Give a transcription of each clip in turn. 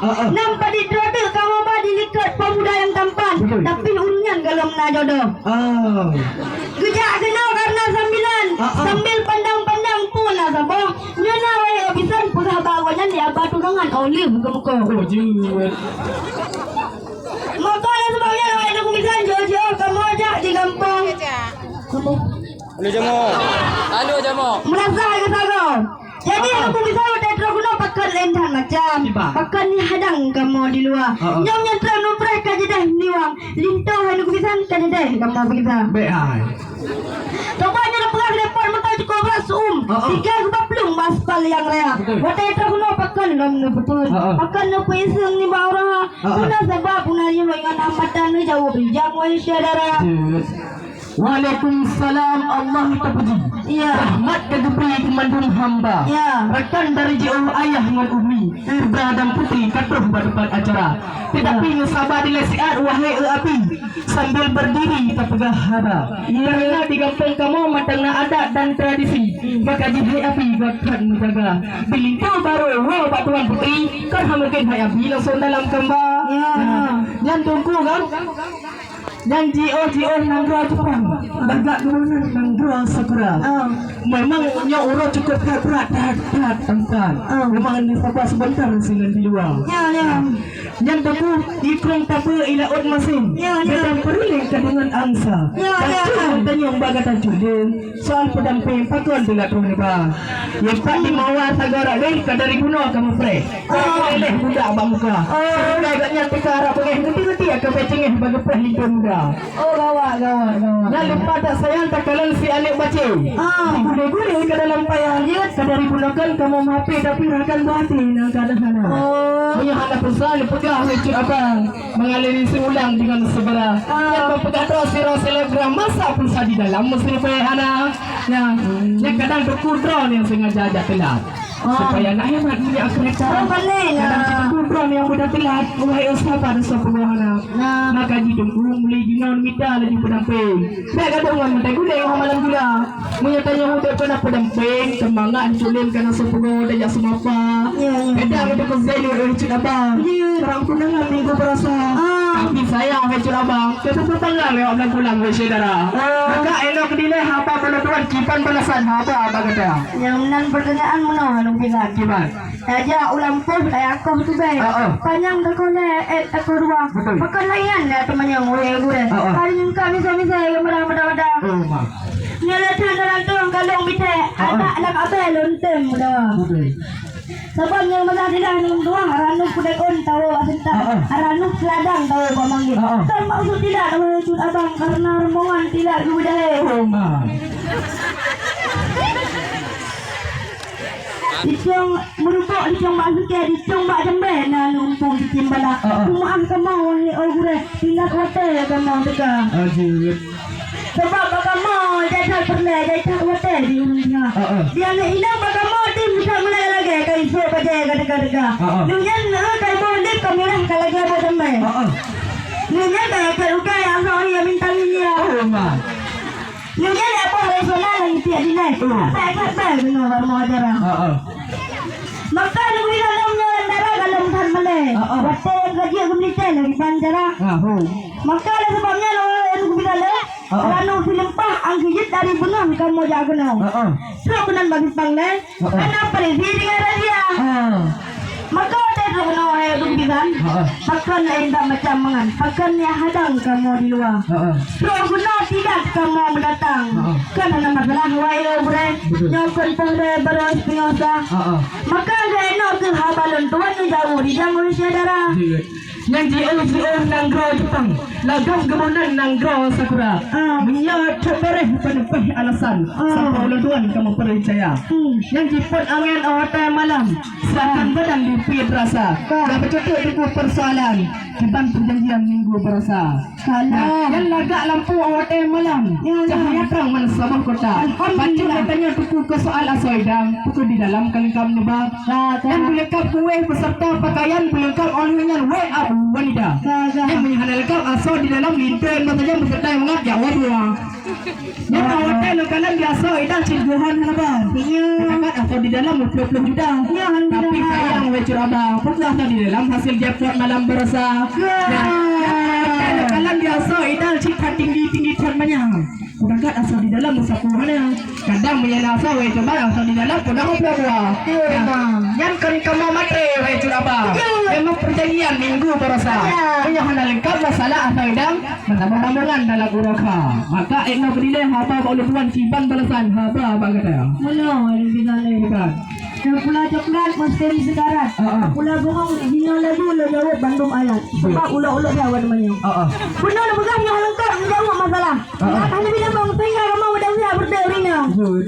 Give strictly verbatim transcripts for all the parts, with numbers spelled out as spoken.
Ah, ah. Nam padit droe teuh kamoe ba dilikot pemuda nyang tampan. Betul. Tapi ureueng nyan gohlom na jodoh. Ah. Geujak keunoe karena sambilan. Ah, ah. Sambil pandang-pandang pun na saboh. Nyoe na wahé bisan peugah bak awak nyan di aba tunangan, oh, lé muka-muka. Oh, jeuet. Maka oleh sebab nyan, wahé nanggroe bisan, jauh-jauh kamoe jak di gampông. Kampung. Anu jamoe. Anu jamoe. Meunasah geusagoe. Jadi, ah, nanggroe bisan watèe trok keunoe pakon laén that macam. Kiban. Pakon nyang hadang kamoe di luwa. Ah, ah. Nyoe nyang trok nubreeh ka jideh niwang. Linto hai nanggroe bisan ka jideh kamoe peugisa. Bèk hai. Coba nyoe peugah depan meuto cukôp brat seu'uem. Ah, ah. Tiga geuba plueng bak aspal nyang raya. Betul. Watèe trok keunoe pakon lom neupeuteun. Ah, ah. Pakon neupeuiseung nibak ureueng. Ah, ah. Peue na sabab peue na nyoe ngon hambatan neujaweueb rijang wahé syedara. Jeuet. Waalaikumsalam, Allah teupuji. Ya. Rahmat ka geubri keu mandum hamba. Ya. Rakan dari jiôh ayah ngon umi, putra dan putri ka troh bak teumpat acara. Tetapi, ya, meusaba dilèe siat, wahé eu abi, sambil berdiri tapeugah haba. Ya. Karena di gampông kamoe mantong na adat dan tradisi, maka jih hai abi buet that meujaga. Di linto barô woe bak tuan putri, kon hana mungken hai abi langsung dalam kamba. Ya. Nah, nyan teungku kan? Nyang jiôh-jiôh nanggroe Jepang, lagak geuh nanggroe Sakura. Ah. Memang nyoe uroe cukôp that brat, that, that angkat. Ah. Memang di sabar sebentar sinan di luwa. Ya, ya. Nyan teungku, ikrong tabe i laôt masin. Ya, ya. Gadang peureulèng ka deungon angsa. Ya, ya, ya. Tanyong bak gata cuba. Soal peudampéng pakon teulat roh neuba. Nyepat di mawar sagoe rot lé ka dari bunoe ka mupreh. Ka mupreh lé budak bak muka. Sehingga gobnyan teuka rot beungéh geuti-geuti ka beucéngéh bak geupreh linto muda. Oh, gawat, gawat, gawat. Nyan leupah that sayang takalon si aneuk bacé. Ah. Digulé-gulé ka dalam paya. Ka dari bunoe kon kamoe meuhapé tapi rakan beuhapé nyang ka hana. Oh. Meunyoe hana pulsa neupeugah lé cut abang. Mengaliri seulang dengan segera. Ah. Nyang beupeugah droe sidroe selebgram, masa pulsa di dalam meusiribèe hana. Nyan, nyan kadang teungku droe nyang sengaja jak teulat. Ah. Supaya nak hemat minyak kereta. Oh, boleh lah. Kadang teungku droe nyang mudah teulat, wahai sabar, soe peugah hana. Nah. Maka jih teungku mulai jinoe mita laju peudampéng. Bèk gadôh ngon meutai gulèe ngon malam gula. Meunyoe tanyoe udép keu na peudampéng, seumangat, cut lé kana soe peugoe tajak seumapa. Ya, ya. Beda ngon teungku Zainul, eh, cut abang. Ya. Seurang tunangan minggu beurasa. Ah. Tapi sayang, hai cut abang, teupeu peupanggang lé awak blang pulang, hai syedara. Ah. Maka elok dilèe haba baloe tuan, kiban balasan haba bak gata. Nyang meunan peurtanyaan meunoe, Anong Pisan. Kiban. Tajak u lampôh, tajak akoh tubèe. Ah, ah. Panyang takoh lhèe, èt takoh dua. Betul. Pakon laén nyan teumanyong, wahé gurèe. Ah, ah. Paling ka misai-misai, meudah-meudah. Oh, ma. Nyoe lé that dalam tueng kalông bithèe, ah, ah, adak lam abèe lôn tem meudawa. Betul. Sabab nyang meunan dilah lôn tueng, ranub peudagon tawoe bak seutang, ah, ah, ranub seuladang tawoe bak manggèe. Ah, ah. Kon maksud tilat, wahé cut abang, karena rombongan tilat geubeudahé. Oh, ma. Dicong meurubok, dicong bak sukée, dicong bak jambée, na lumpong cicém balak. Ah, ah. Peumeu'ah kamoe, wahé gurée, tinggai watée kamoe teuka. Ah, jeuet. Sabab bak kamoe, jai that peureulée, jai that watée di ureuëng teungoh. Ah, ah. Di aneuk inong bak kamoe, tim that meulagée-lagée, ka isôk bajée ka teuka-teuka. Ah, ah. Nyoe nyan, eh, ka iboh lép, ka mirah, ka lagée boh damé. Ah, ah. Nyoe nyan ka yakat ukai, asoe ya mintang ngieng. Oh, ma. Nyoe nyan ya boh rasional nyang tiek dilée. Hmm. Atai kat bai keunoe bak rumoh acara. Ah, ah. Maka nyoe geubi dalam nyoe lam dara galom that malée. Ah, ah. Watée nyang ka jeuet geumeulitée lagée ban cara. Ah, ho. Maka oleh sabab nyan, nyoe geubi dalam, ah, ah, ranub sileumpah angkeujeuet dari beungoh kamoe jak keunoe. Ah, ah. Trok keunan bak simpang lé. Heeh. Hana polisi deungon razia. Ah. Maka watée trok keunoe, hai Teungku Bisan, heeh, pakon laén that macam mangat, pakon nyang hadang kamoe di luwa. Heeh. Trok keunoe tidak kamoe meudatang. Heeh. Kan hana masalah, wahé gurée. Betul. Nyoe kon poh lhée baroe sipeunyoe sa. Heeh. Maka geuinok keuh haba lôn tuan nyang jaweueb di jameun syedara. Betul. Nyang jiôh-jiôh nanggroe Jepang, lagak geuboh nan nanggroe Sakura. Ah. Meunyoe that bareh peuneupeh alasan, ah, sampoe ulôn tuan ka meupeucaya. Hmm. Nyang jipot angén 'oh watée malam, seakan, ah, badan dipiet rasa. Ah. Ka beucukôp teungku persoalan, kiban perjanjian minggu beurasa. Salah. Nyan lagak lampôh watèe malam. Ya, ya. Cahya terang mana saboh kota. Alhamdulillah. Bacut geutanyoe teungku keu soal asoe idang, teungku di dalam ka leungkab neuba. Ya, ya. Nyan beuleungkab kuéh beserta pakaian beuleungkab óh lheueh nyan wéh Abu Wanida. Ya, ya. Nyan meunyo hana leungkab asoe di dalam linto mata jam beuketai mangat jak wadua. Nyan watèe neukalon di asoe idang cit geuhon hana ban. Iya. Setakat asoe di dalam dua puluh juta. Iya, alhamdulillah. Tapi sayang wéh Cut Abah, peue asoe di dalam hasil jackpot malam baroesa. Iya. Nyan, nyan watèe neukalon di asoe idang cit that tinggi-tinggi that manyang. Setakat asoe di dalam meusapeue hana. Kadang meunyo na asoe wéh Cut Abah asoe di dalam peue dua puluh dua. Iya, nah, Bang. Nyan kon kamoe matre wéh Cut Abah. Iya. Memang perjanjian minggu baroesa. Iya. Meunyo hana leungkab masalah asoe idang. Meutamong-tamongan dalam uroe kha. Maka ék na beudilée haba bak ulôn tuan kiban balasan haba bak gata. Meunoe, Abu Rizal. Bukan. Pula coklat mesti sekarat. Ah, ah. Pula bohong jinoe lagu lôn jaweueb bandum ayat. Betul. Sebab ulok-ulok dia awak namanya. Ah, ah. Beuna lôn peugah nyoe leungkab menjaweueb masalah. Ah, ah. Hana bila bang sehingga kamoe udah siap berdeh rina. Betul.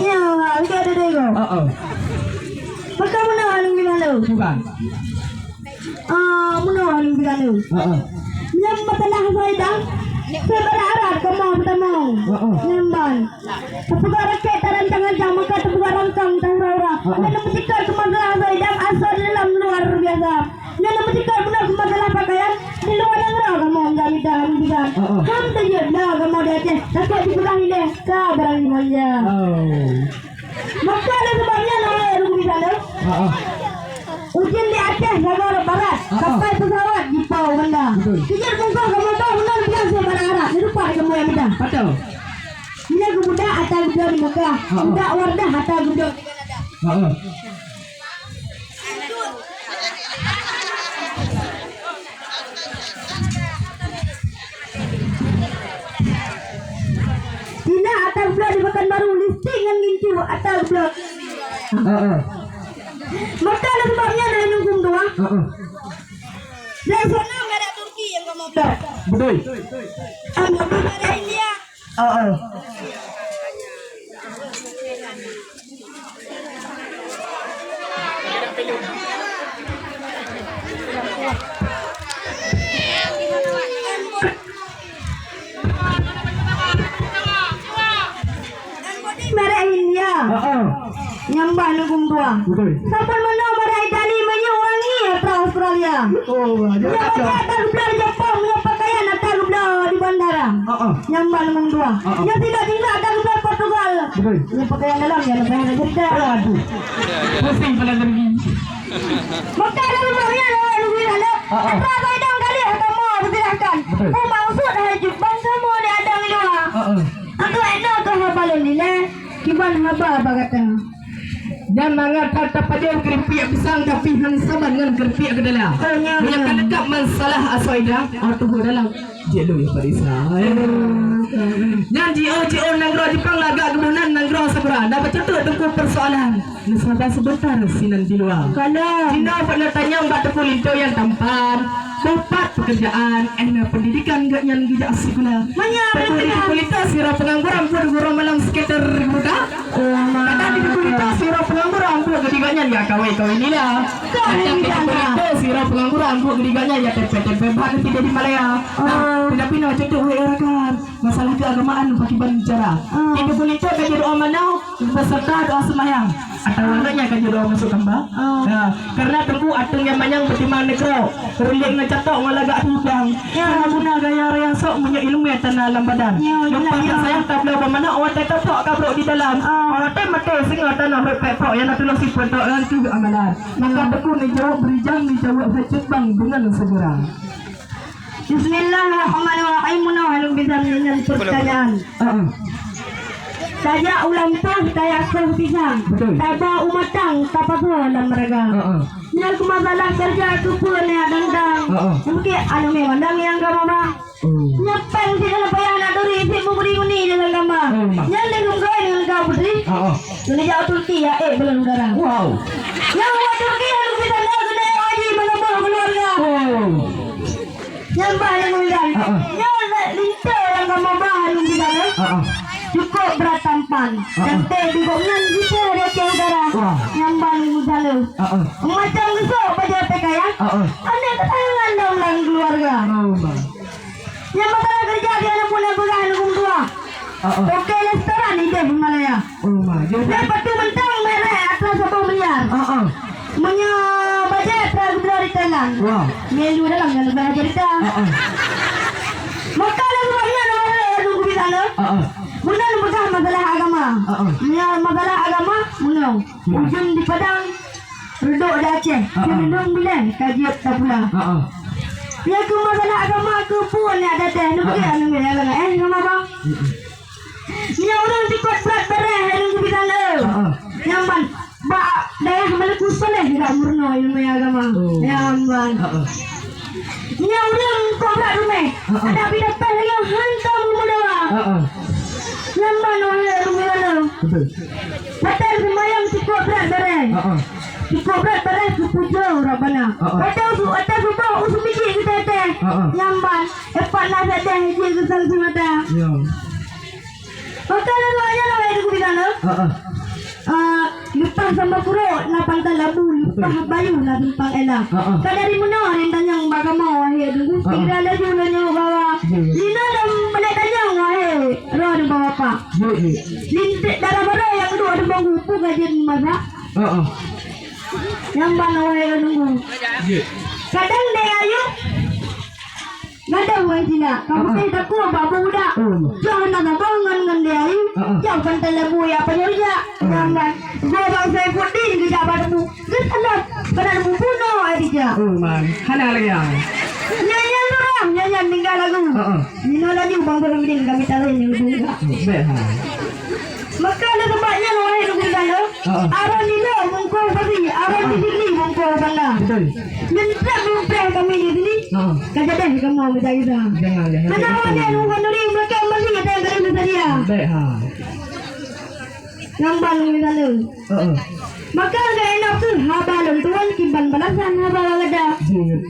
Ya, ada deh kau. Ah, ah. Maka meunoe Abu Rizal. Bukan. Ah, meunoe Abu Rizal. Heeh. Nyang masalah asoe idang, seubeurah-rah kamoe meutamong. Heeh. Nyan ban. Teupeugah rakét tarancang-rancang, maka teupeugah rangkang taura-ura. Heeh. Nyan meusikat keu masalah asoe idang, asoe di dalam luar biasa. Nyan meusikat beuna keu masalah pakaian, di luwa nanggroe kamoe meuga mita Abu Rizal. Heeh. Ham teujeuet na kamoe di Aceh, takot jipeugah ilée ka barang jimanja. Oh. Maka oleh sebab nyan, hai Abu Rizal, Heeh. Ujeuen di Aceh, Sarawak Barat, Heeh. Sampai pesawat di Pau Banda. Betul. Kijeuet bungkôh kamoe bah meunan biasa bala Arab, di rupa kamoe nyang mita. Betul. Bila geubudak ata geubloe di Mekah, Heeh. Budak Wardah ata geubloe di Kanada. Heeh. Tina ata geubloe di Pekanbaru, lipstik ngon gincu ata geubloe. Heeh. Maka oleh sebab nyan hai Nungkum dua. Heeh. Dari sana merek Turki nyang kamoe bloe. Betul. Sama merek India. Heeh. Merek India. Heeh. Nyang bah Nungkum dua. Betul. Saban meunoe merek Itali, minyeuk wangi atra Australia. Oh, ada. Nyang bah atra geubloe di Jepang, minyeuk pakaian atra geubloe di bandara. Heeh. Nyang bah Nungkum dua. Heeh. Nyang tidak-tidak atra geubloe Portugal. Betul. Nyang pakaian dalam, nyang pakaian dalam. Waduh. Pusing pala pergi. Maka ada sebab nyan, Nungkum dua. Heeh. Atra baidong kali, kamoe persilahkan. Betul. Peue maksud hai jubah kamoe di adang di luwa? Heeh. Aku eno tu haba lôn nilai, kiban haba bak gata. Nyan mangat that tapajoh keureupiek pisang, tapi han saban ngon keureupiek keudala. Oh, nyan. Meunyo ka deungon masalah asoe idang, oh, tuha dalam. Jeuet lôn parisa. Nyan jiôh-jiôh nanggroe Jepang lagak geuboh nan nanggroe Sakura. Na bacut teungku persoalan. Neusabar sebentar sinan di luwa. Kalau. Jinoe pat neutanyong bak Teungku Linto nyang tampan. Bak pat pekerjaan, eh, na pendidikan gobnyan geujak sikula. Manyang. Tapi di Teungku Linto sidroe pengangguran buet gurong malam sekitar buta. Oh, ma. Kadang di Teungku Linto sidroe pengangguran buet geudigo nyan ya kawé-kawé nila. Kadang di Teungku Linto sidroe pengangguran buet geudigo nyan ya tempe-tempe bahan nanti jadi Malaya. Nah, oh. Tapi na cukup wéh rakan. Masalah keagamaan pakiban bicara. Ah. Di Teungku Linto ka jeuet doa manoe beserta doa seumayang. Atawa gobnyan ka jeuet doa masuk kamba. Ah. Ya, karena Teungku ateueng nyang manyang beutimang neukroe, reuléng neucatok ngon lagak hidang. Ya. Karena guna gaya raya sok meunyoe ileumèe tana lam badan. Ya, ya, ya. Sayang tabloe bak manok watèe topok kabrok di dalam. Ah. Watèe maté singoh tanoh rot pek pok nyang na tuloh sifeuet tok ngon keuh amalan. Maka Teungku neujaweueb beurijang neujaweueb hai cut bang deungon seugera. Bismillahirrahmanirrahim. Meunoe hai lôn bisa nyan pertanyaan. Heeh. Tajak u lampôh tayakoh pisang. Betul. Taba u matang tapasoe lam raga. Heeh. Nyan keu masalah kerja keupeue nyan dang-dang. Heeh. Mungkin aneuk miet mandang nyang ka mama. Oh. Nyan péng cit hana payah na turi cit meubri uni deungon kama. Oh, ma. Nyan lé lôn kawin deungon kau putri. Heeh. Keuneuk jak u Turki ya, eh, bulan udara. Wow. Nyang u Turki hana bisa na keuneuk haji meunambah keluarga. Oh. Nyang bah nyang undang. Ah, ah. Nyoe lé linto nyang kamoe bah lôn di dalam. Ah, ah. Cukup brat tampan. Ah, ah. Dan teh di gobnyan jipeuh di Aceh Utara. Wah. Nyang bah lôn di dalam. Ah, ah. Macam geusok bajèe pakaian. Ah, ah. Aneuk kesayangan dalam keluarga. Oh, bah. Nyang masalah keureuja di aneuk muda peugah aneuk muda. Ah, ah. Oke, restoran ideh Malaya. Oh, ma, jauh. Lé patu mantong merek atra saboh miliar. Ah, ah. Meunyoe bajèe atra geubloe di Thailand. Wah. Melu dalam nyang leubeh cerita. Ah, ah. Maka lé sebab nyan orang lain nunggu di sana. Ah, ah. Bunan peugah masalah agama. Ah, ah. Meunyoe masalah agama, meunyoe. Hmm. Ujong di Padang, reudok di Aceh. Ah, ah. Meunyoe bileh ka jeuet tapula. Ah, ah. Nyang keu masalah agama keu pun nyang datang. Nunggu, ah, ah, nunggu, eh, sama bang. Hmm, hmm. Nyan ureueng tikot brat bareh, hai ureueng geubilang, eh. Heeh. Nyan ban, bak dayah Maluku Saleh gak meurunoe ilmu agama. Oh. Nyan ban. Heeh. Nyan ureueng kok brat rumeh. Heeh. Adak pidapah lagèe hantom meudua. Heeh. Nyan ban, wahai ureueng geubilang. Betul. Watèe seumayang tikot brat bareh. Heeh. Tikot brat bareh keu pujoe Rabbana. Heeh. Watèe su-, watèe suboh u seumijiek geutèe-tèe. Heeh. Nyan ban, eh, pat na sadeh jih geusan seumata. Ya. Maka lalu ayah lah, wahai geubilang, eh? Heeh. Ah, leupah Samba Kurok na Pantai Labu, leupah, betul, Bayu na Simpang Ela. Heeh. Ka dari meunoe rin tanyong bak kamoe, wahai Teungku, heeh, sira laju lôn nyoe bahwa, ya, ya, lina dan balik tanyong, wahai roh dan bapak. Ya, ya. Lintek dara barô nyang duek di bangku, peue ka jeuet meumasak? Heeh. Nyan ban, wahai Teungku. Ya. Kadang deh ayu, Gadôh ureueng Cina, ka, ah, ah, putih takue bak budak. Oh. Cok hana saboh ngon, ngon dia, ah, ah, cok Pantai Labu ya penyuruh jak. Ah. Nyan ban. Go bang Saifuddin geujak bak teumpat. Geusalot, keunan bunoe ai dijak. Oh, man. Hana lagèe nyan. Nyan, nyan lurah, nyan, nyan tinggai lagu. Ah, ah. Nyoe laju bang Saifuddin kami tahu ni budak. Oh, bèk, ha. Maka lé sabab nyan, wahai Teungku Geubilang, heeh, aron nilai bungkôh bari, aron, heeh, di sini bungkôh banda. Betul. Nyan trép bungkôh kami di sini. Heeh. Ka jadeh kamoe meucari sa. Jangan, jangan. Hana wajéb nunggu nuri, maka mari ada yang kena sadia. Baik, ha. Nyan ban Teungku Geubilang. Heeh. Maka geuh nafsu haba lôn tuan kiban balasan haba gada. Jeuet.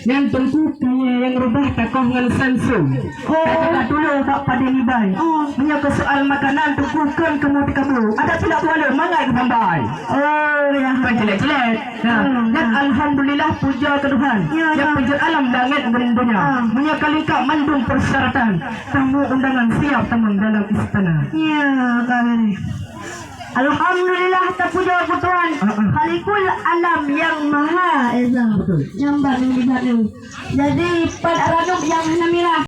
Nyan Teungku keu nyang reubah takoh ngon Samsung. Oh. Ka tulo bak padé nibak. Oh. Meunyoe keu soal makanan, Teungku kon keu meutikabo. Adak silap tuha lé mangat geusambai. Oh, ya. Bukan jelek-jelek. Nah, hmm, nyan, hmm, alhamdulillah, puja keu Tuhan. Ya, nyang, ya, peujeuet alam langét ngon donya. Ah. Meunyoe ka lengkap mandum persyaratan, tamu undangan siap tamong dalam istana. Ya, ka geuh. Alhamdulillah, tapujoe keu Tuhan, ah, ah, Khalikul Alam Nyang Maha Esa. Betul. Nyan ban di sana. Jadi, pat ranub nyang hana mirah.